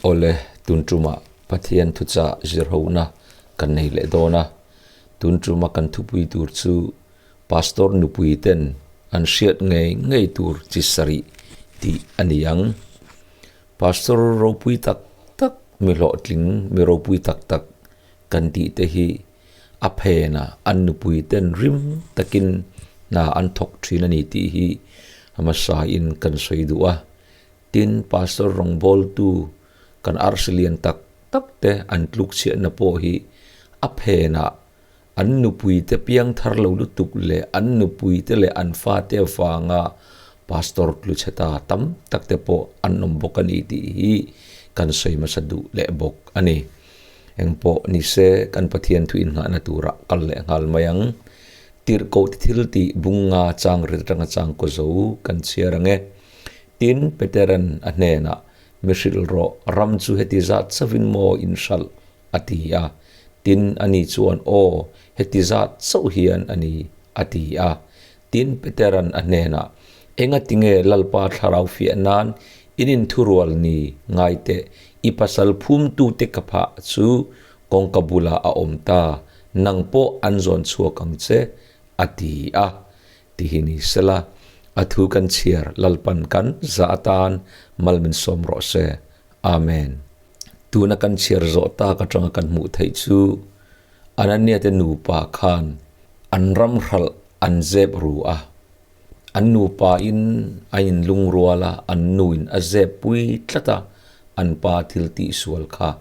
Awle, tun tumah Pathian thuchah zirhona kan nei leh dawn a. Tun tuma kan thupui tur chu Pastor nupui ten an hriat ngei ngei tur chi sarih tih a ni ang. Pastor ropui tak tak, mi hlawhtling, mi ropui tak tak kan tih te hi a phenah an nupui ten rim takin hna an thawk thin a ni tih hi hmasain kan sawi duh a. Tin, Pastor rawngbawltu kan arsi lian tak tak te an tluk chhiatna pawh hi a phenah An nupuite piang thar lo lutuk leh an nupuite leh an fate avanga Pastor tlu chhe ta tam tak te pawh an awm bawk a ni tih hi kan sawi hmasa duh leh bawk a ni. Engpawh ni se kan Pathian thu innghahna turah kal leh nghal mai ang. Tirhkoh ti thil tih bunga chang rit atanga chang kaw zo kan chhiar ang e. Tin, Petera'n a hnenah, Mi hrilh rawh, ram chu heti zat chauhin maw in hralh? a ti a. Tin, ani chuan, Aw, heti zat chauh hian a ni, a ti a. Tin, Petera'n a hnenah, Engatinge Lalpa thlarau fiah nan in inthurual ni? Ngai teh, i pasal phumtute ka phah chu kawngka bulah a awm ta, nang pawh an zawn chhuak ang che, a ti a. Ti hi ni sela, a thu kan chhiar Lalpan kan za atan mal min sawm rawh se. Amen. Tuna kan chhiar zawh tak atanga kan hmuh theih chu Anania te nupa khan an ram hralh an zep ru a, an nupa in a inlungrual a, an nu in a zep pui tlat a, an pa thil tihsual kha.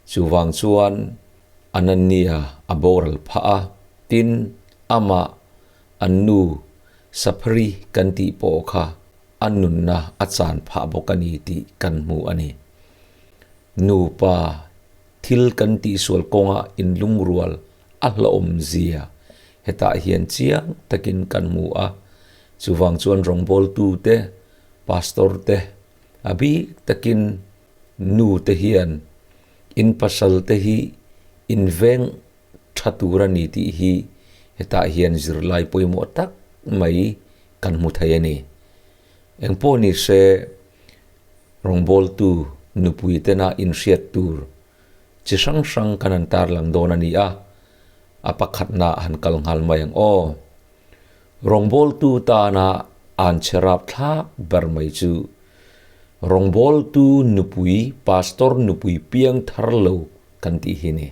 Chuvang chuan Anania a boral phah a, tin amah an nu Saphri kan tih pawh kha a nunna a chan phah bawk a ni tih kan hmu a ni. Nupa thil kan tihsual kawnga inlungrual a hlauhawm zia hetah hian chiang takin kan hmu a, chuvang chuan rawngbawltute, pastor te, a bik takin nu te hian in pasal te hi inveng tha tur a ni tih hi hetah hian zirlai pawimawh tak mai kan hmu thei a ni. Engpawh ni se rawngbawltu nupui tena inhriat tur chi hrang hrang kan han tarlang dawn a ni a, a pakhatna han kal nghal mai ang aw. Rawngbawltu tana an che rap thlak ber mai chu rawngbawltu nupui, pastor nupui piang thar lo kan tih hi ni.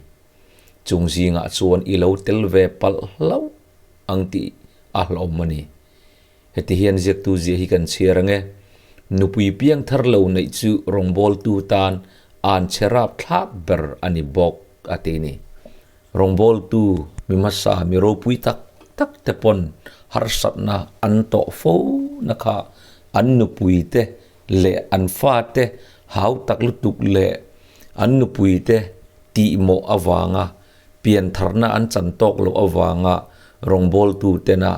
Chung zingah chuan i lo tel ve palh hlauh ang tih a hlawm a ni. Heti hian ziaktu zia hi kan chhiar ang e. Nupui piang thar lo neih chu rawngbawltu tan an che rap thlak ber a ni bawk a ti ni. Rawngbawltu mi hmasa mi ropui tak tak te pawn harsatna an tawh fo na kha an nupui te leh an fate hau tak lutuk leh an nupuite tihmawh avanga piantharna an chan tawk loh avanga rawngbawltu tena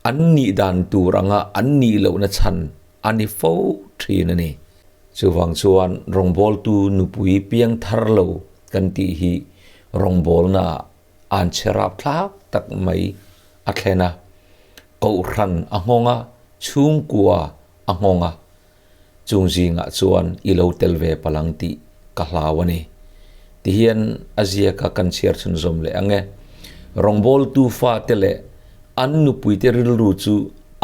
an nih dan tur anga an nih lohna chhan a ni fo thin a ni. Chuvang chuan rawngbawltu nupui piangthar lo kan tih hi rawngbawlna an che rapthlak tak mai a thlen a, kohhran a nghawng a, chhungkua a nghawng a, chung zingah chuan i lo tel ve palang tih ka hlau a ni. Tihian a ziaka kan chhiar chhunzawm leh ang e. Rawngbawltu fate leh an nupuite rilru chu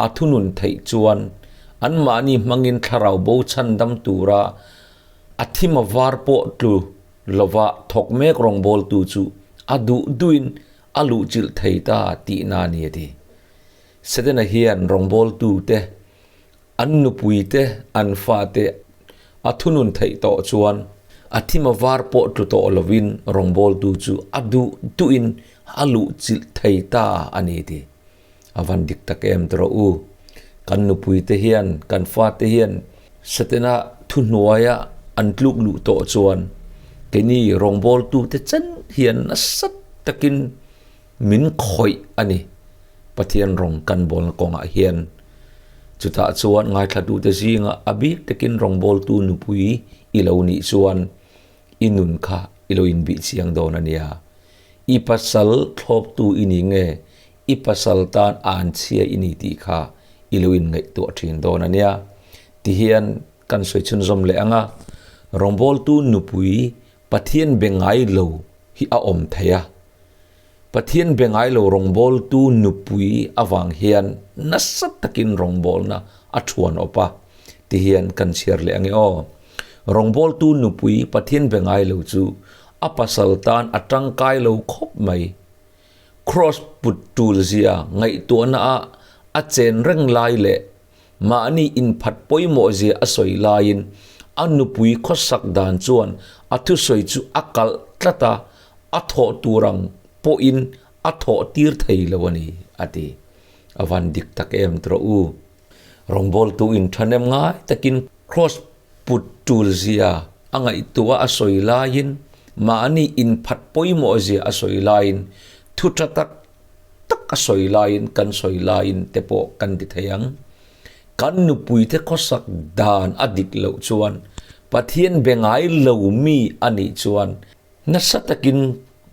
a thunun theih chuan anmahni hmangin thlarau bo chhandam tura a thim a var pawh tlu lova thawk mek rawngbawltu chu a duh duhin a luhchilh thei ta tihna a ni a ti. Setana hian rawngbawltute An nupuite, an fate a thunun theih tawh chuan a thim a var pawh tlu tawh lovin rawngbawltu chu a duh duhin a luh chilh thei ta a ni ti. A van dik tak em ti rawh u. Kan nupuite hian, kan fate hian Setana thuhnuaia an tluk luh tawh chuan keini rawngbawltute chen hian nasa takin min khawih a ni. Pathian rawng kan bawlna kawngah hian. Chutah chuan ngaithlatute zingah a bik takin rawngbawltu nupui i lo nih chuan i nun kha i lo inbih chiang dawn a nia. I pasal thlawptu i ni nge i pasal tan anchhia i ni tih kha i lo inngaihtuah thin dawn a nia. Tihian kan sawi chhunzawm leh ang a. Rawngbawltu nupui Pathian be ngai lo hi a awm thei a. Pathian be ngai lo rawngbawltu nupui avang hian nasa takin rawngbawlna a thuan awp a, ti hian kan chhiar leh ange aw. Rawngbawltu nupui Pathian be ngai lo chu a pasal tan a tangkai lo khawp mai. Kraws put tul zia ngaihtuahna ah a chen reng lai leh mahni inphat pawimawh zia a sawi laiin a nupui khawsak dan chuan a thusawi chu a kalh tlat a, a thawh tur ang pawhin a thawh tir thei lo a ni, a ti. A van dik tak em trawh u. Rawngbawltu in thahnem ngai takin kraws put tul zia a ngaihtuah a sawi laiin mahni inphat pawimawh zia a sawi laiin thu tha tak tak a sawi laiin kan sawi laiin te pawh kan ti thei ang. Kan nupuite khawsak dan a dik loh chuan Pathian be ngai lo mi a nih chuan nasa takin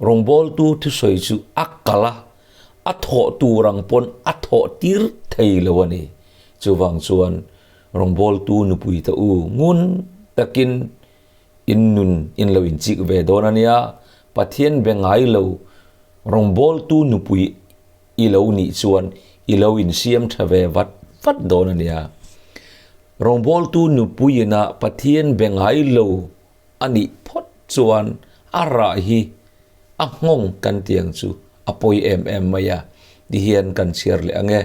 rawngbawltu thusawi chu a kal a, a thawh tur ang pawn a thawh tir thei lo a ni. Chuvang chuan rawngbawltu nupuite u ngun takin In nun in lo inchik ve dawn a nia, Pathian be ngai lo rawngbawltu nupui i lo nih chuan i lo insiam tha ve vat vat dawn a nia. Rawngbawltu nupuiina Pathian be ngai lo a nih phawt chuan a rah hi a nghawng kan tiang chu a pawi em em mai a, ti hian kan chhiar leh ang e.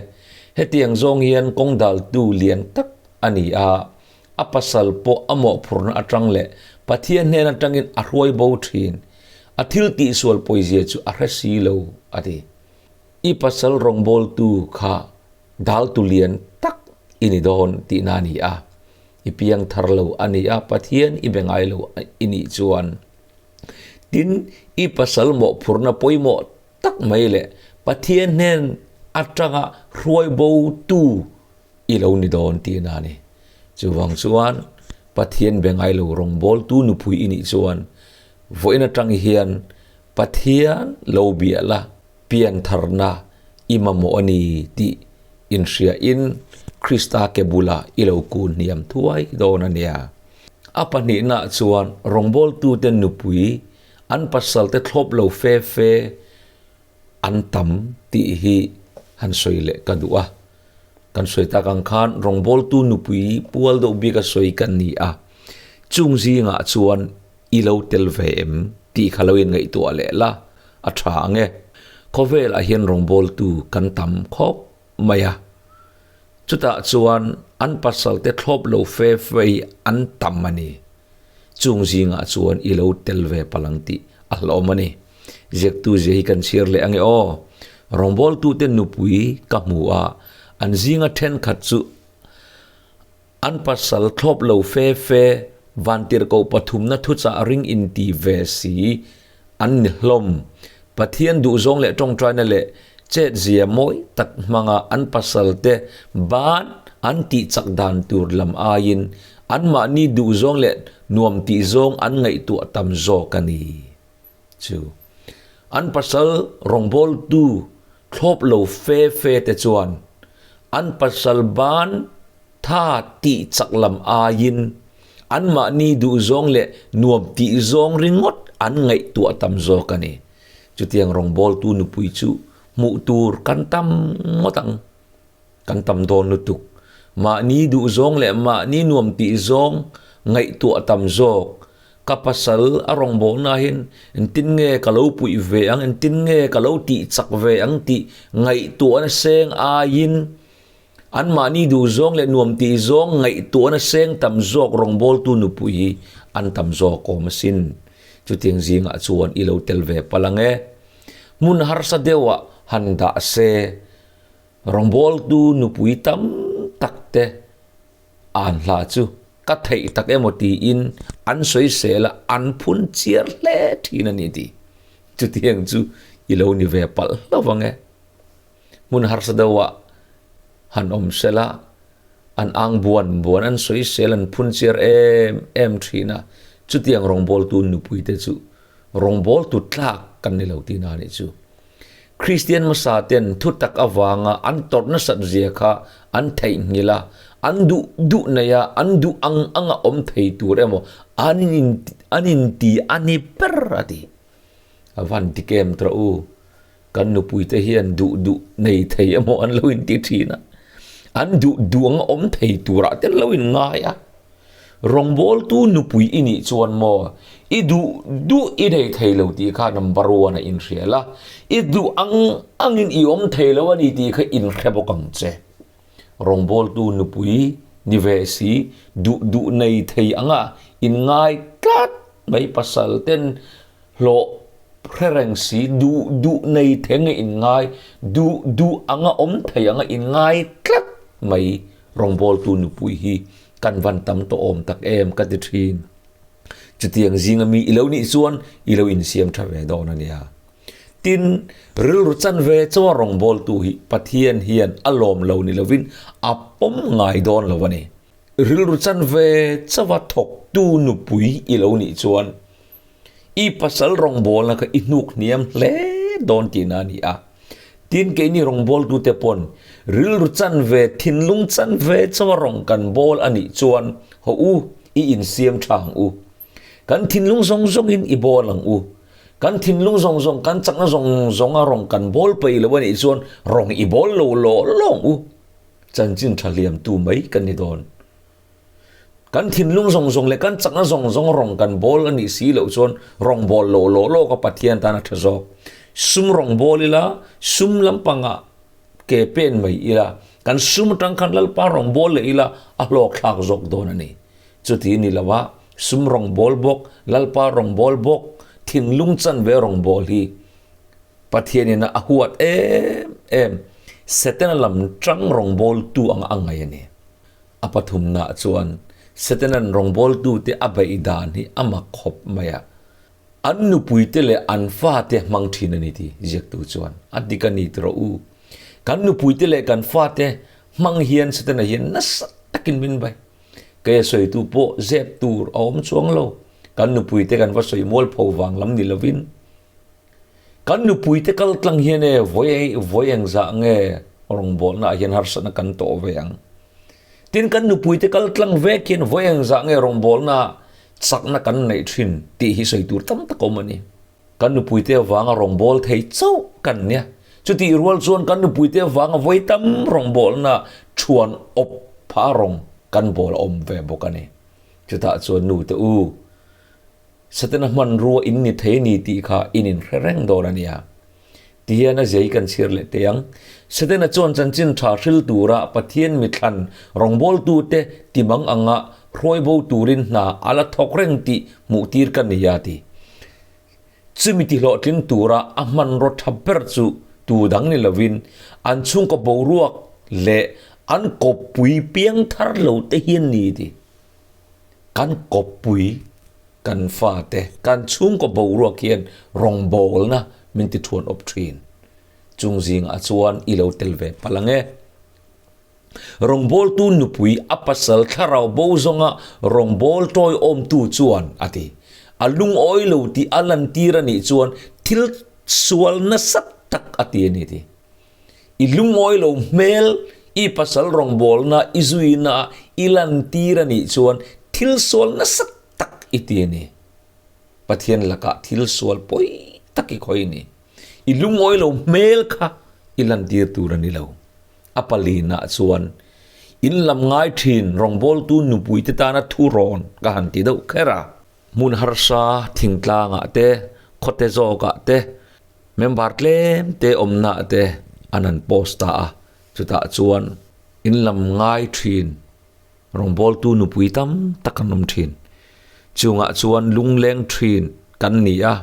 Hetiang zawng hian kawng daltu lian tak a ni a, A pasal pawh a mawhphurhna atang leh Pathian hnen atangin a hruai bo thin. A thil tihsual pawizia chu a hre si lo, a ti. I pasal rawngbawltu kha daltu lian tak i ni dawn tihna a ni a. I piang thar lo a ni a, Pathian i be ngai lo i nih chuan. Tin, i pasal mawhphurhna pawimawh tak mai leh Pathian hnen atanga hruai botu I lo ni dawn tihna a ni. Chuvang chuan Pathian be ngai lo rawngbawltu nupui i nih chuan vawiin atang hian Pathian lo bia la, piantharna i mamawh a ni tih inhriain Krista ke bulah i lo kun hniam thuai dawn a nia. A pahnihnaah chuan rawngbawltute nupui an pasalte thlawp lo fe fe an tam tih hi han sawi leh ka duh a. Kan sawi tak ang khan rawngbawltu nupui pual deuh bik a sawi ka ni a, chung zingah chuan i lo tel ve em tih kha lo inngaihtuah leh la a tha ang e. Khawvelah hian rawngbawltu kan tam khawp mai a, chutah chuan an pasalte thlawp lo fe fe hi an tam a ni. Chung zingah chuan i lo tel ve palh ang tih a hlawm a ni. Ziaktu zia hi kan chhiar leh ange aw. Rawngbawltute nupui ka hmu a, an zinga thenkhat chu an pasal thlawp lo fe fe vantirhkoh pathumna thuchah ring inti ve si an ni hlawm. Pathian duhzawng leh tawngtaina leh chetzia mawi tak hmanga an pasalte ban an tihchak dan tur lam aiin anmahni duhzawng leh nuam tihzawng an ngaihtuah tam zawk a ni. Chu an pasal rawngbawltu thlawp lo fe fe te chuan an pasal ban tha tihchak lam aiin anmahni duhzawng leh nuam tihzawng ringawt an ngaihtuah tam zawk a ni. Chutiang rawngbawltu nupui chu hmuh tur kan tam ngawt ang. Kan tam dawn lutuk. Mahni duhzawng leh mahni nuam tihzawng ngaihtuah tam zawk. Ka pasal a rawngbawlna hian engtin nge ka lo puih ve ang, engtin nge ka lo tihchak ve ang tih ngaihtuahna seng aiin anmahni duhzawng leh nuam tihzawng ngaihtuahna seng tam zawk rawngbawltu nupui hi an tam zawk awm asin. Chutiang zingah chuan i lo tel ve palh ang e. Hmun harsa deuhah han dah se Rawngbawltu nupui tam tak te an hla chu ka theih tak emaw tiin an sawisel a, an phun chiar hle thin a ni tih chutiang chu i lo ni ve palh hlauh ang e. Hmun harsa deuhah han awm sela an ang buan buan an sawisel an phun chiar em em thin a, chutiang rawngbawltu nupui te chu rawngbawltu tlak kan ni lo tihna a nih chu. Kristian hmasa ten thutak avanga an tawrh nasat zia kha an theihnghilh a, An duh duh nei a, an duh ang anga awm thei tur emaw an in an inti a ni ber a ti. A van dik em tawh u. Kan nupuite hian duh duh nei thei emaw an lo inti thin a, an duh duh anga awm thei turah te an lo inngai a. Rawngbawltu nupui i nih chuan maw i duh duh i nei thei lo tih kha number one a inhrial a, i duh ang angin i awm thei lo a ni tih kha inhre bawk ang che. Rawngbawltu nupui ni ve si duh duh nei thei anga inngai tlat mai pasal ten Hlawh hre reng si, duh duh nei thei anga inngai, duh duh anga awm thei anga inngai tlat mai rawngbawltu nupui hi kan van tam tawh awm tak em ka ti thin. Chutiang zinga mi i lo nih chuan i lo insiam tha ve dawn a nia. Tin, rilru chan ve chawa rawngbawltu hi Pathian hian a lawm lo ni lovin a pawm ngai dawn lo a ni. Rilru chan ve chawa thawktu nupui i lo nih chuan I pasal rawngbawlna kha i hnuk hniam hle dawn tihna a ni a. Tin, keini rawngbawltute pawn rilru chanve, thinlung chanve chawa rawng kan bawl a nih chuan haw u, i insiam tha ang u. Kan thinlung zawng zawngin i bawl ang u. Kan thinlung zawng zawng, kan chakna zawng zawnga rawng kan bawl peih lo a nih chuan rawng i bawl lo law law ang u. Chanchin tha hliamtu mai kan ni dawn. Kan thinlung zawng zawng leh kan chakna zawng zawng rawng kan bawl a nih si loh chuan rawng bawl loh lawh lawk a Pathian tan a tha zawk. Sum rawng bawl ila, sum lampangah ke pen mai ila, kan sum atang khan Lalpa rawng bawl leh ila a hlawk thlak zawk dawn a ni. Chuti ni lo a, sum rawng bawl bawk, Lalpa rawng bawl bawk, thinlung chanve rawng bawl hi Pathianin a huat em em, Setana lam tang rawng bawltu anga a ngaih a ni. A pathumnaah chuan Setanan rawngbawltute a beih dan hi a mak khawp mai a, an nupuite leh an fate hmang thin a ni tih ziaktu chuan a dik a ni ti rawh u. Kan nupuite leh kan fate hmang hian Setana hian nasa takin min bai. Kei a sawitu pawh zep tur a awm chuang lo. Kan nupuite kan va sawi mualpho vang lam ni lovin Kan nupuite kal tlang hian e vawi vawi engzah nge rawngbawlna ah hian harsatna kan tawh ve ang. Tin kan nupuite kal tlang vek hian vawi engzah nge rawngbawlna ah chakna kan neih thin tih hi sawi tur tam tak awm a ni. Kan nupuite avanga rawngbâwl thei chauh kan nia. Chutih rual chuan kan nupuite avanga vawi tam rawngbawlna thuan awp phah rawng kan bawl a awm ve bawk a ni. Chutah chuan nute u, Setana hmanrua in ni thei ni tih kha in inhre reng dawn a nia. Tihian a zei kan chhiar leh teh ang. Setana chuan chanchin tha hril tura Pathian mithlan rawngbawltute timang anga hruai bo turin hna a la thawk reng tih hmuhtir ka ni a ti. Chumi tihlawhtling tura a hmanraw tha ber chu tu dang ni lovin an chhungkaw boruak leh an kawppui piangthar lo te hi an ni ti. Kan kawppui, kan fate, kan chhungkaw boruak hian rawngbawlna min ti thuan awp thin. Chung zingah chuan i lo tel ve palh ang e. Rawngbawltu nupui a pasal thlarau bo zawnga rawngbâwl tawiawmtu chuan a ti. A lungawi lo tih a lantir a nih chuan thil sual nasa tak a ti a ni ti. I lungawi lo hmel, i pasal rawngbawlna, i zuina, i lantir a nih chuan thil sual nasa tak i ti a ni. Pathian lakah thil sual pawi tak i khawi a ni. I lungawi lo hmel kha i lantir tur a ni lo. A palinah chuan in lam ngai thin rawngbawltu nupuite tana thu rawn ka han ti deuh kher a. Hmun harsa thingtlangah te, khawte zawkah te, Member tlem te awmna te an han post ta a, chutah chuan in lam ngai thin rawngbawltu nupui tam tak an awm thin. Chungah chuan lungleng thin kan ni a,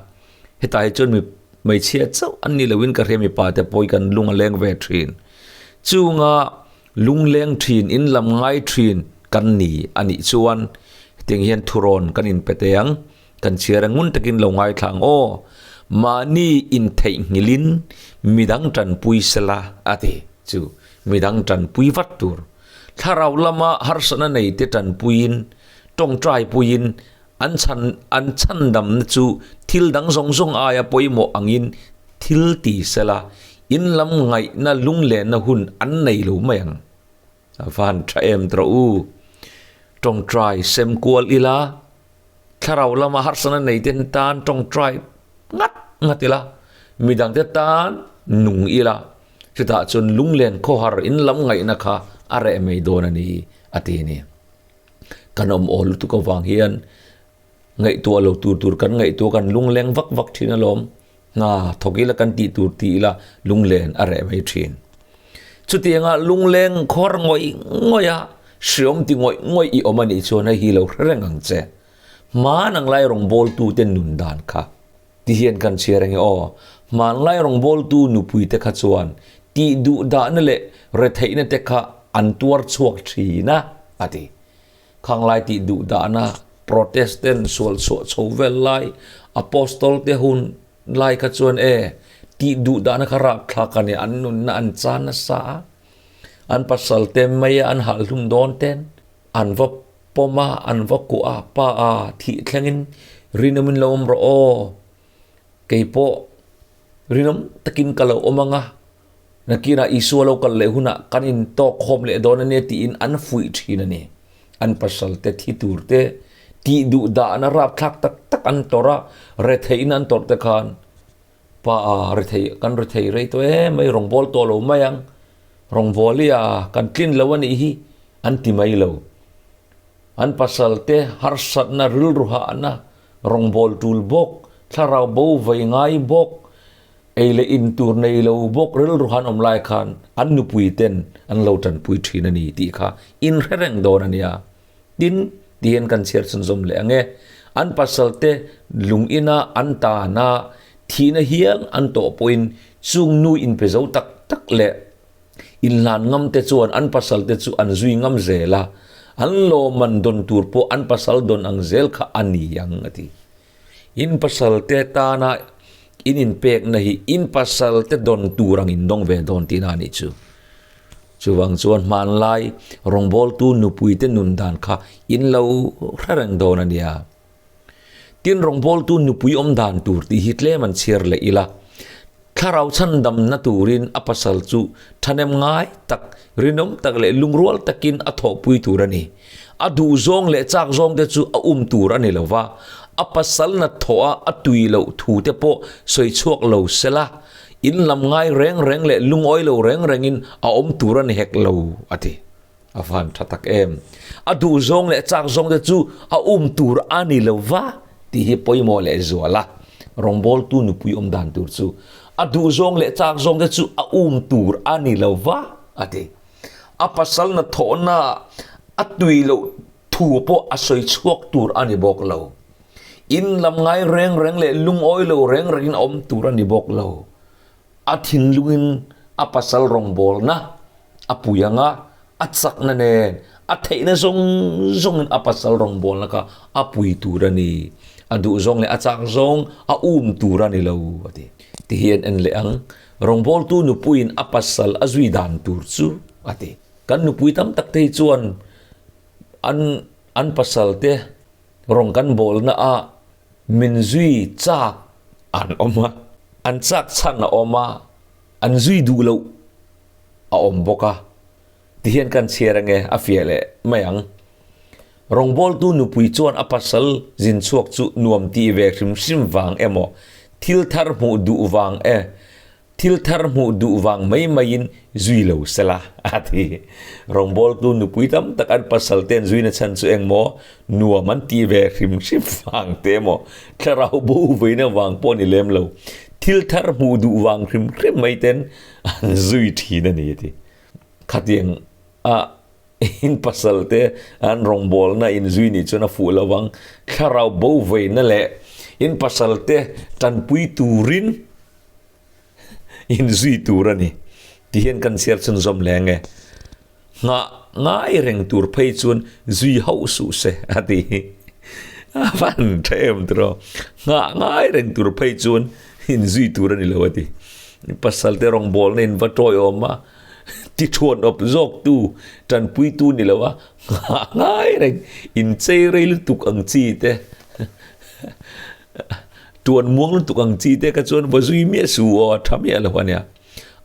hetah hi chuan mi hmeichhia chauh an ni loin ka hria mipa te pawh hi kan lung a leng ve thin. Chunga lungleng thin, in lam ngai thin kan ni a nih chuan hetiang hian thurawn kan inpe teh ang. Kan chhiar a ngun takin lo ngaithla ang aw, mahni intheihnghilhin midang tanpui sela a ti chu midang tanpui vat tur. Thlarau lama harsatna neite tanpuiin, tawngtaipuiin an chhan an chhandamna chu thil dang zawng zawng aia pawimawh angin thil ti sela, in lam ngaihna lunglenna hun an nei lo mai ang. A van tha em tawh u. Tawngtai sem kual ila, thlarau lama harsatna nei te tan tawngtai ngat ngat ila, midangte tan nung ila, chutah chuan lunglen khawhar in lam ngaihna kha a reh mai dawn a ni, a ti a ni. Kan awm awl lutuk avang hian ngaihtuah lo tur tur kan ngaihtuah kan lungleng vak vak thin alawm. Hna thawk ila kan tih tur ti ila lunglen a reh mai thin. Chutianga lungleng khawr ngawih ngawih a, hriawm ti ngawih ngawih i awm a nih chuan hei hi lo hre reng ang che. Hmanang lai rawngbawltu te nun dan kha ti hian kan chhiar ange aw. Hmanlai rawngbawltu nupui te kha chuan tih duh dahna leh retheihna te kha an tuar chhuak thin a, a ti. Khanglai tih duh dahna Protestant sual chhuah chho vel lai Apostol te hun lai kha chuan e tih duh dahna kha rapthlak a ni, an nunna an chan nasa a, an pasal te mai a an halh hlum dawn ten an va pawm a, an va kuah a, pa a thih thlengin rinawmin lo awm rawh aw, keipawh rinawm takin ka lo awm ang a, Nakinah Isua lo kal leh hunah kan intawk khawm leh dawn a nia tiin an fuih thin a ni. An pasalte thi tur te, tih duh dahna rapthlak tak tak an tawrh a, retheihna an tawrh te khan pa a rethei kan rethei rei tawh em mai rawngbâwl tawh lo mai ang, rawngbâwl i a kan tlin lo a nih hi an ti mai lo. An pasalte harsatna rilru hahna rawngbâwl tul bawk, thlarau bo vei ngai bawk, Ei leh in tur nei lo bawk rilru han awm lai khan an nupui ten an lo tanpui thin a ni tih kha in hre reng dawn a nia. Tin, tihian kan chhiar chhunzawm leh ang e. An pasal te lung ina an tana thihna hial an tawh pawhin chung nu inpe zo tak tak leh inhlan ngam te chuan an pasal te chu an zui ngam zel a, an lawmman dawn tur pawh an pasal dawn ang zel kha a ni ang a ti. In pasalte tana in inpekna hi in pasalte dawn tur ang in dawng ve dawn tihna a nih chu. Chuvang chuan hmanlai rawngbawltu nupuite nun dan kha in lo hre reng dawn a nia. Tin rawngbawltu nupui awm dan tur tih hi tlem an chhiar leh ila. Thlarau chhandamna turin a pasal chu thahnem ngai tak, rinawm tak leh lungrual takin a thawhpui tur a ni. A duhzawng leh chak zawngte chu a um tur a ni lo va, a pasal na thawha a tui loh thute pawh sawi chhuak lo sela, in lam ngai reng reng leh lungawi lo reng rengin a awm tur a ni hek lo, a ti. A van tha tak em! A duhzawng leh chak zawngte chu a um tur a ni lo va tih hi pawimawh leh zual a. Rawngbawltu nupui awm dan tur chu a duhzawng leh chak zawngte chu a um tur a ni lo va, a ti. A pasal hnathawhna a tui loh thu pawh a sawi chhuak tur a ni bawk lo. In lam ngai reng reng leh lungawi lo reng rengin a awm tur a ni bawk lo. A thinlungin a pasal rawngbawlna a pui ang a, a chakna nen, a theihna zawng zawngin a pasal rawngbawlna kha a pui tur a ni. A duh zawng leh a chak zawng a um tur a ni lo, a ti. Ti hian en leh ang, rawngbawltu nupuiin a pasal a zui dan tur chu, a ti. Kan nupui tam tak te hi chuan an an pasal te rawng kan bawlna ah min zui chak an awm a, an chak chhan a awm a, an zui duh loh a awm bawk a, tihian kan chhiar ange a fiah leh mai ang. Rawngbawltu nupui chuan a pasal zin chhuak chu nuam tih ve hrim hrim vang emaw, thil thar hmuh duh vang e, thil thar hmuh duh vang mai maiin zui lo sela a ti. Rawngbawltu nupui tam tak an pasal te an zuina chhan chu engmaw nuam an tih ve hrim hrim vang te emaw, thlarau bo veina vang pawh ni lem lo, thil thar hmuh duh vang hrim hrim mai ten An zui thin a ni a ti. Khatiang a in pasal te an rawngbawlna in zui nih chuan a fuh lo vang. Thlarau bo veina leh in pasal te tanpui turin in zui tur a ni ti hian kan chhiar chhunzawm hle ang e. Nghah ngai reng tur phei chuan zui hauh suh se a ti. A van tha em tiraw. Nghah ngai reng tur phei chuan in zui tur a ni lo a ti. Pasal te rawngbawlna in va tawiawm a, ti thuan awp zawk tu, tanpui tu ni lo a, nghah ngai reng in chei rei lutuk ang chi te, tuan muang lutuk ang chi te kha chuan va zui miah suh aw, a tha miah lo a nia.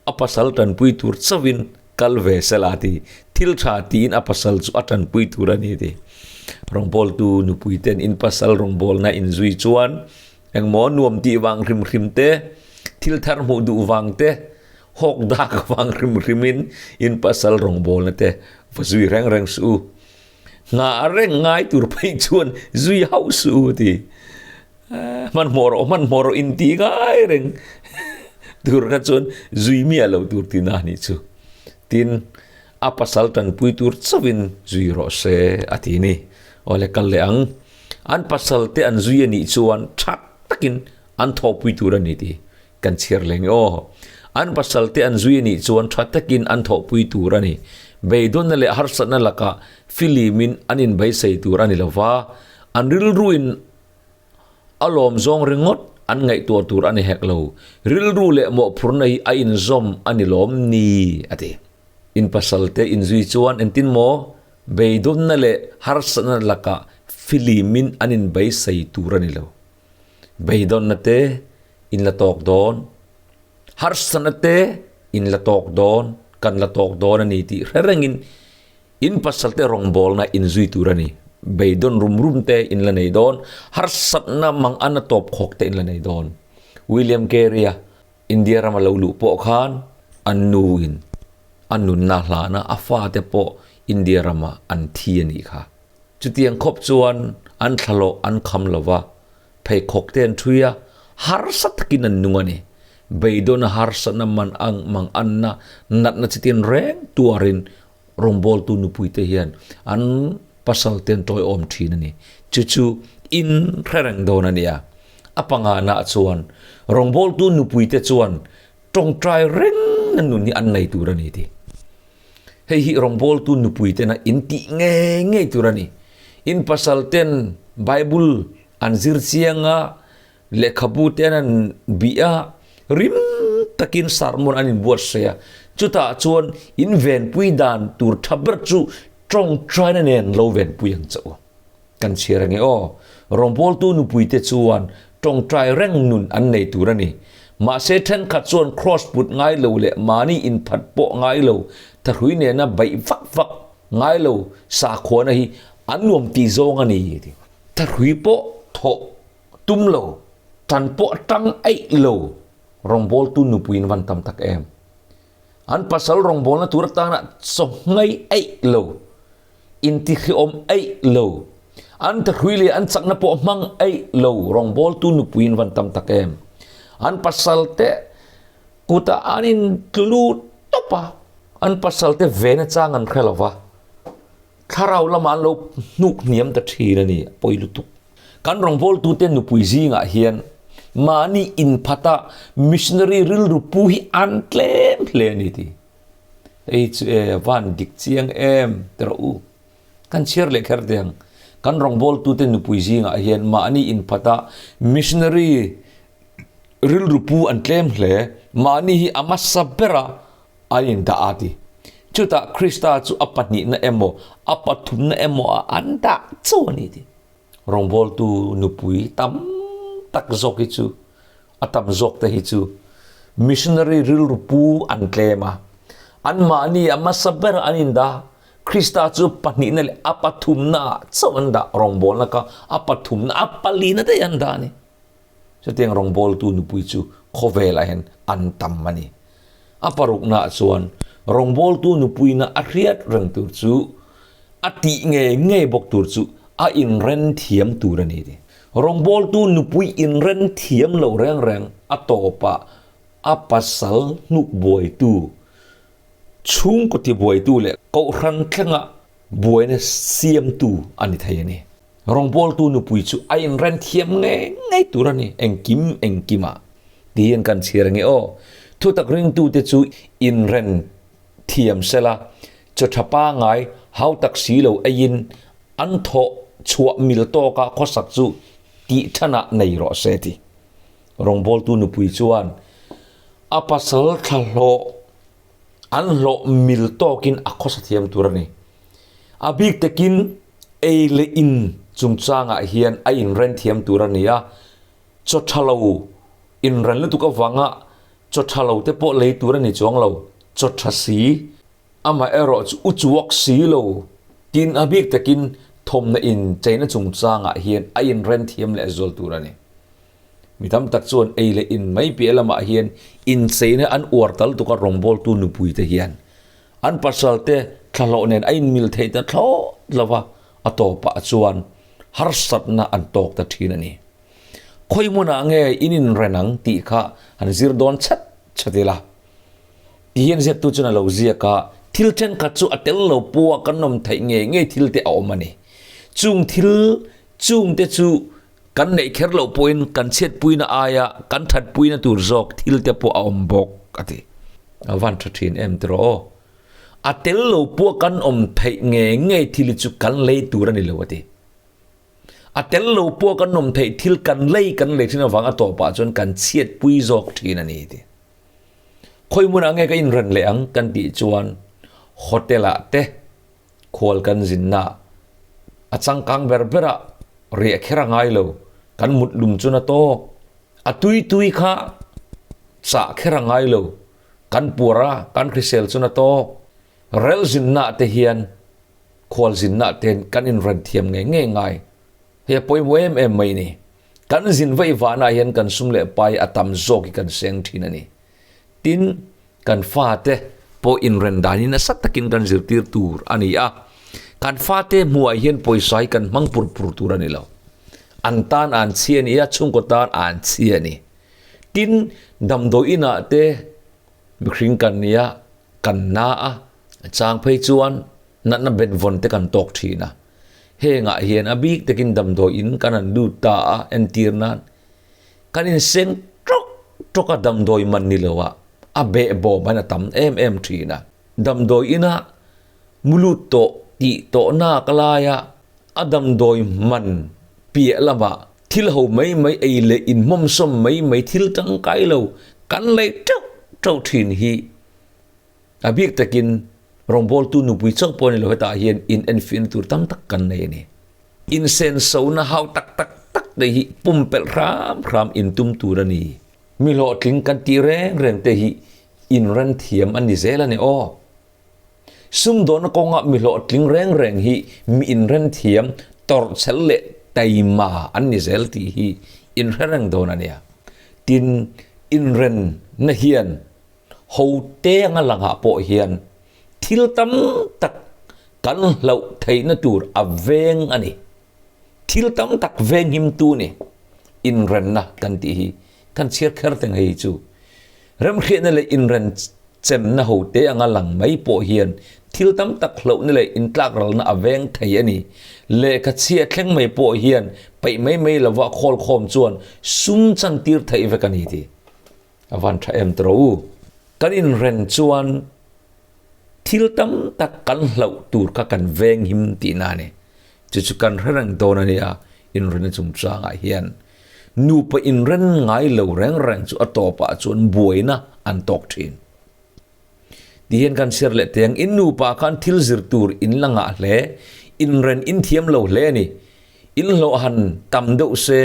A pasal tanpui tur chauhin. kal ve sela ti. Thil tha tiin a pasal chu a tanpui tur a ni ti. Rawngbawltu nupui ten in pasal rawngbawlna in zui chuan engmaw nuam tih vang hrim hrim te, thil thar hmuh duh vang te, hawk dak vang hrim hrim in in pasal rawngbawlna te va zui reng reng suh u. Nghah reng ngai tur phei chuan zui hauh suh u ti. Hmanhmawh rawh, hmanhmawh rawh in ti ngai reng tur kha chuan zui miah lo tur tina a nih chu. Tin, a pasal tanpui tur chauhin zui rawh se a ti ni. Awle kal leh ang. An pasal te an zui a nih chuan tha takin an thawhpui tur a ni tih kan chhiar leh nge aw. An pasal te an zui a nih chuan tha takin an thawhpui tur a ni. Beidawnna leh harsatna lakah filimin an inbeisei tur a ni lo va, an rilruin A lawm zawng ringawt an ngaihtuah tur a ni hek lo. Rilru leh mawhphurna hi a inzawm a ni lawm ni? a ti. In pasalte inzui chuan engtin maw beidawnna leh harsatna lakah filimin an inbeisei tur a ni lo. Beidawnna te in la tawk dawn, harsatna te in la tawk dawn, kan la tawk dawn a ni tih hre rengin In pasalte rawngbawlna inzui tur a ni. Beidawn rum rum te in la nei dawn, harsatna mang ana tawp khawk te in la nei dawn. William Carey-a India rama lo luh pawh khan a nuin a nunna hlana a fate pawh India rama an thi a nih kha. Chutiang khawp chuan an thlahlawh an kham lo va, pheikhawk te an ṭhui a, harsa takin an nung a ni. Beidawna harsatna man ang mang anna natna chitin reng tuarin rawngbawltu nupuite hian an pasal te an tawiawm thin a ni. Chu chu in hre reng dawn a nia. A pangana chuan rawngbawltu nupuite chuan tawngtai reng na nun hi an nei tur a ni ti. Hei hi rawngbawltu nupuitena in tih ngei ngei tur a ni. In pasal ten Bible an zir chiang a, Lehkhabu te an bih a, rim takin sermon an inbuatsaih a. Chutah chuan in venpui dan tur tha ber chu tawngtaina nen lo venpui ang che u. Kan chhiar ange aw. Rawngbawltu nupuite chuan tawngtai reng nun an nei tur a ni. Mahse thenkhat chuan kraws put ngai lo leh mahni inphat pawh ngai lo, thahrui nena beih vak vak ngai lo sakhuana hi an nuam tih zawng a ni. Thahrui pawh thawh Tum lo, tan pawh tang eih lo rawngbawltu nupuiin van tam tak em. An pasal rawngbawlna tur atana chawnghei eih lo, intihriawm eih lo, an thahrui leh an chakna pawh hmang eih lo rawngbawltu nupuiin van tam tak em. An pasal te kutah an intlu lut tawp a, an pasal te vena chang an hre lo va, thlarau lamah an lo hnuk hniam ta thin a ni, a pawi lutuk. Kan rawngbawltute nupui zingah hian mahni inphata missionary rilru pu hi an tlem hle a ni ti. Hei chu e, van dik chiang em ti rawh u. Kan chhiar leh kher teh ang. Kan rawngbawltute nupui zingah hian mahni inphata missionary rilru pu an tlem hle. Mahni hi a hmasa bera an indah a ti. Chutah Krista chu a pahnihna emaw a pathumna emaw ah an dah chauh a ni ti. Rawngbawltu nupui tam tak zawk hi chu, a tam zawk te hi chu missionary rilru pu an tlem a, anmahni a hmasa ber an indah, Krista chu pahnihna leh a pathumna ah chauh an dah, rawngbawlna kha a pathumna, a palina daih an dah a ni. Chutiang rawngbawltu nupui chu khawvelah hian an tam a ni. A paruknaah chuan rawngbawltu nupuina a hriat reng tur chu a tih ngei ngei bawk tur chu a inren thiam tur a ni ti. Rawngbawltu nupui inren thiam lo reng reng a tawpah a pasal hnuk buaitu, chhungkaw tibuaitu leh kohhran thlenga buaina siamtu a ni thei a ni. Rawngbawltu nupui chu a inren thiam ngei ngei tur a ni, engkim engkimah. Tiin kan chhiar ange aw. Thutak ringtute chu inren thiam sela, chaw tha pangai hau tak si lo eiin an thawh chhuah mil tawka khawsak chu tih thanah nei rawh se ti. Rawngbawltu nupui chuan a pasal thlahlawh an hlawh mil tawkin a khawsa thiam tur a ni. A bik takin ei leh in chungchangah hian a inren thiam tur a ni a, chaw tha lo inren lutuk avanga chaw tha lo te pawh lei tur a ni chuang lo, chaw tha si. Amaherawh chu u chuak si lo. Tin, a bik takin thawmna incheina chungchangah hian a inren thiam leh zual tur a ni. Mi tam tak chuan ei leh in mai piah lamah hian incheina an uar tal tuk a rawngbawltu nupuite hian an pasalte thlahlawh nen a inmil theih ta thlawt lo va, a tawpah chuan harsatna an tawk ta thin a ni. Khawi hmunah nge in inren ang tih kha han zir dawn chat chat ila. Ti hian ziaktu chuan a lo ziak a, thil thenkhat chu a tel lo pawha kan awm theih ngei ngei thil te a awm a ni. Chung thil chungte chu kan neih kher loh pawhin kan chhiatpuina aia kan thatpuina tur zawk thil te pawh a awm bawk a ti. A van tha thin em tiraw aw. A tel lo pawha kan awm theih ngei ngei thil hi chu kan lei tur a ni lo a ti. A tel lo pawha kan awm theih thil kan lei kan lei thin avang a tawpah chuan kan chhiatpui zawk thin a ni ti. Khawi hmunah nge ka inren leh ang kan tih chuan hotel ah te khual kan zinna a changkang ber ber ah riah kher a ngai lo, kan mut lum chun a tawk. A tui tui kha chah kher a ngai lo, kan puar a, kan hrisel chun a tawk. Rel zinna ah te hian khual zinna ah te hian kan inren thiam ngei ngei ngai. Hei a pawimawh em em mai ni. Kan zin vaih vanah hian kan sum leh pai a tam zawk hi kan seng thin a ni. Tin, kan fate pawh inren danin nasa takin kan zirtir tur a ni a. Kan fate hmuhah hian pawisa hi kan hmang pur pur tur a ni lo. An tan an chhi a ni a, chhungkaw tan an chhi a ni. Tin, damdawi inah te mihring kan ni a, kan na a, chang phei chuan natna benvawn te kan tawk thin a. Hengah hian a bik takin damdawi in kan han lut ta a, entir nan kan inseng tawk tawk a damdawi man ni lo a, a behbawm hian a tam em em thin a. Damdawi ina mu lut tawh tih tawh nak laia a damdawi man piah lamah thil ho mai mai ei leh inhmawmsawm mai mai thil tangkai lo kan lei teuh teuh thin hi A bik takin rawngbawltu nupui chauh pawh ni lo hetah hian in enfiahna tur tam tak kan nei a ni. Insensona hau tak tak tak te hi pumpelh hram hram in tum tur a ni. Mi hlawhtling kan tih reng reng te hi inren thiam a ni zel a ni aw. Sumdawnna kawnga mi hlawhtling reng reng hi mi inren thiam, tawrhchhel leh taima an ni zel tih hi inhre reng dawn a nia. Tin, inrenna hian Ho teng a langah pawh hian thil tam tak kan hlauh theihna tur a veng a ni. Thil tam tak venghimtu ni inrenna kan tih hi kan chhiar kher teng hei chu. Remhriatna leh inren chemna ho te anga lang mai pawh hian thil tam tak hlauhna leh intlakralna a veng thei a ni. Lehkha chhia thleng mai pawh hian peih mai mai lova khawlkhawm chuan sum chantir theih vek a ni tih. A van tha em tawh u. Kan inren chuan thil tam tak kan hlauh tur kha kan veng him tihna a ni. Chu chu kan hre reng dawn a nia, inrenna chungchangah hian nupa inren ngai lo reng reng chu a tawpah chuan buaina an tawk thin. Ti hian kan chhiar leh teng, in nupa khan thil zir tur in la ngah hle, inren in thiam lo hle a ni. In hlawh han tam deuh se,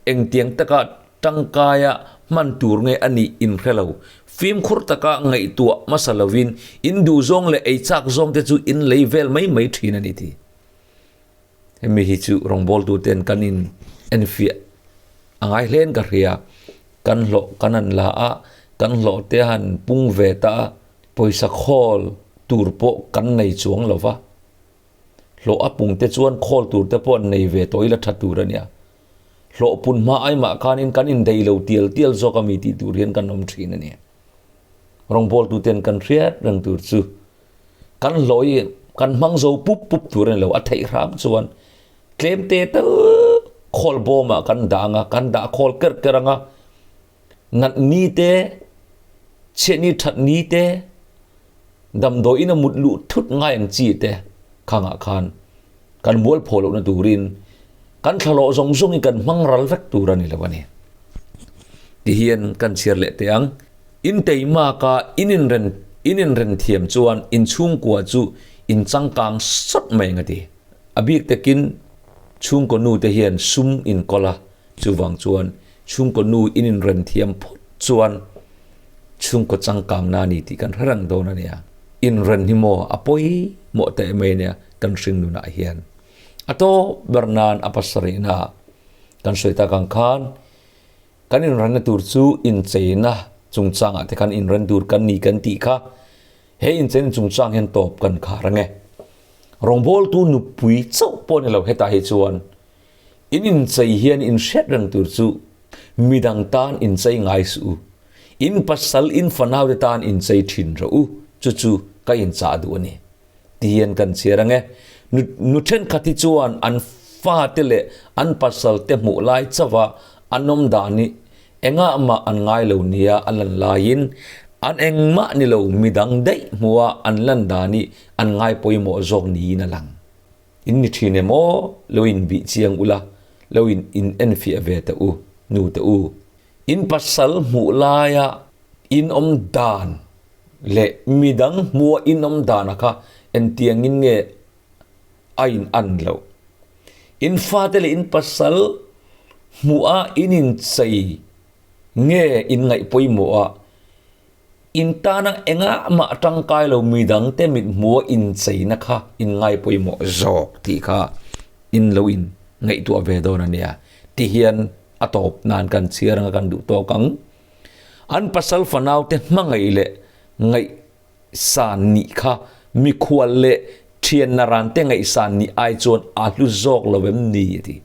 engtiang taka tangkaia hman tur nge a nih in hre lo. Fimkhur taka ngaihtuah hmasa lovin in duh zawng leh ei chak zawng te chu in lei vel mai mai thin a ni ti. Hemi hi chu rawngbawltuten kan in enfiah a ngai hlein ka hria. Kan hlawh kan han la a, kan hlawh te han pung ve ta a, pawisa khawl tur pawh kan nei chuang lo va. Hlawh a pung te chuan khawl tur te pawh an nei ve tawh ila tha tur a nia. Hlawh pun hma ai mah khanin kan indeih lo tial tial zawk a mi tih tur hian kan awm thin a ni. Rawngbawltuten kan hriat reng tur chu kan hlawh hi kan hmang zo pup pup tur a ni lo, a theih hram chuan tlem te tal khawl bawmah kan dah ang a, kan dah khawl kerh kerh ang a, nat ni te, chhiat ni that ni te, damdawiin a mut luh thut ngai ang chi te khangah khan kan mual phaw lohna turin kan thlalawh zawng zawngin kan hmang ral vek tur a ni lo a ni. Tihian kan chhiar leh teh ang. In teimaka in inren in inren thiam chuan in chhungkua chu in changkang sawt mai ang a ti. A bik takin chhungkaw nu te hian sum in kawl a, chuvang chuan chhungkaw nu in inren thiam phawt chuan chhungkaw changkang na a ni tih kan hre reng dawn a nia. Inren hi maw a pawimawh teh mai nia kan hring nunah hian. A tawp ber nan a pasarihna kan sawi tak ang khan kan inrenna tur chu incheina chungchangah te khan inren tur kan ni kan tih kha he incheina chungchang hian tawp kan khar ange. Rawngbawltu nupui chauh pawh ni lo hetah hi chuan In inchei hian in hriat reng tur chu midang tan inchei ngai suh u. In pasal, in fanaute tan inchei thin rawh u, chu chu ka inchah duh a ni. Ti hian kan chhiar ang e. Nu, nu thenkhat hi chuan an fate leh an pasalte hmuh lai chauha an awm dan hi engah mah an ngai lo nia a lan laiin an engmah ni lo midang daih hmuha an lan dan hi an ngai pawimawh zawk niin a lang. In ni thin em aw, lo in bih chiang ula, lo in in enfiah ve teh u, nu teh u. In pasal hmuh laia in awm dan leh midang hmua in awm dana kha engtiangin nge a in an loh. In fate leh in pasal hmuha in inchei nge in ngaih pawimawh a, In tana engah mah tangkai lo midangte mithmua incheina kha in ngai pawimawh zawk tih kha in lo in ngaihtuah ve dawn a nia. Ti hian a tawp nan kan chhiar anga kan duh tawk ang. An pasal fanaute hmangaih leh ngaihsan nih kha mikhual leh thian narante ngaihsan nih ai chuan a hlu zawk lo em ni a ti.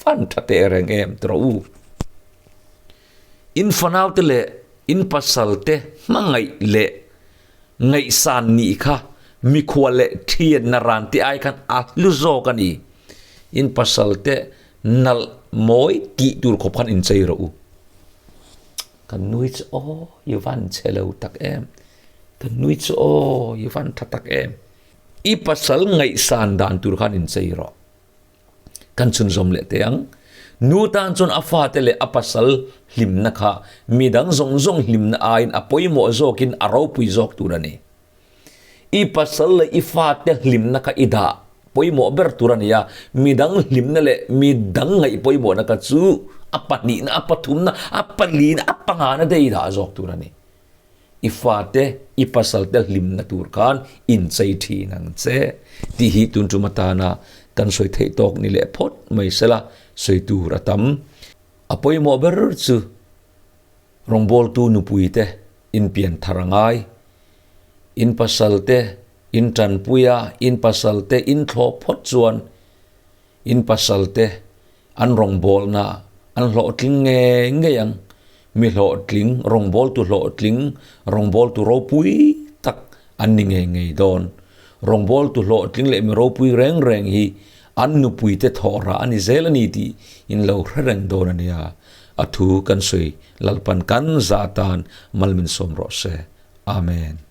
Van tha teh reng em tawh u. In fanaute leh in pasalte hmangaih leh ngaihsan nih kha mikhual leh thianna ran te ai khan a hlu zawk a ni. In pasalte nalh mawi tih tur khawp khan inchei rawh u. Kan nui chu aw i van chhe lo tak em, kan nui chu aw i van tha tak em. I pasal ngaihsan dan tur khan inchei rawh. Kan chhunzawm leh teh ang. Nu tan chuan a fate leh a pasal hlimna kha midang zawng zawng hlimna aiin a pawimawh zawkin a ropui zawk tur a ni. I pasal leh i fate hlimna kha i dah pawimawh ber tur a ni a, midang hlimna leh midang ngaih pawimawhna kha chu a pahnihna, a pathumna, a palina, a pangana te i dah zawk tur a ni. I fate, i pasalte hlimna tur khan inchei thin ang che tih hi tun tum atana kan sawi theih tawk ni leh phawt mai sela sawi tur a tam. A pawimawh ber chu rawngbawltu nupuite inpian thar a ngai, in pasalte in tanpuia in pasalte in thlawh phawt chuan In pasalte an rawngbawlna an hlawhtling ngei ngei ang. Mi hlawhtling, rawngbawltu hlawhtling, rawngbawltu ropui tak an ni ngei ngei dawn. Rawngbawltu hlawhtling leh mi ropui reng reng hi an nupuite thawhrah a ni zel a ni tih in lo hre reng dawn a nia. A thu kan sawi Lalpan kan za tan mal min sawm rawh se. Amen.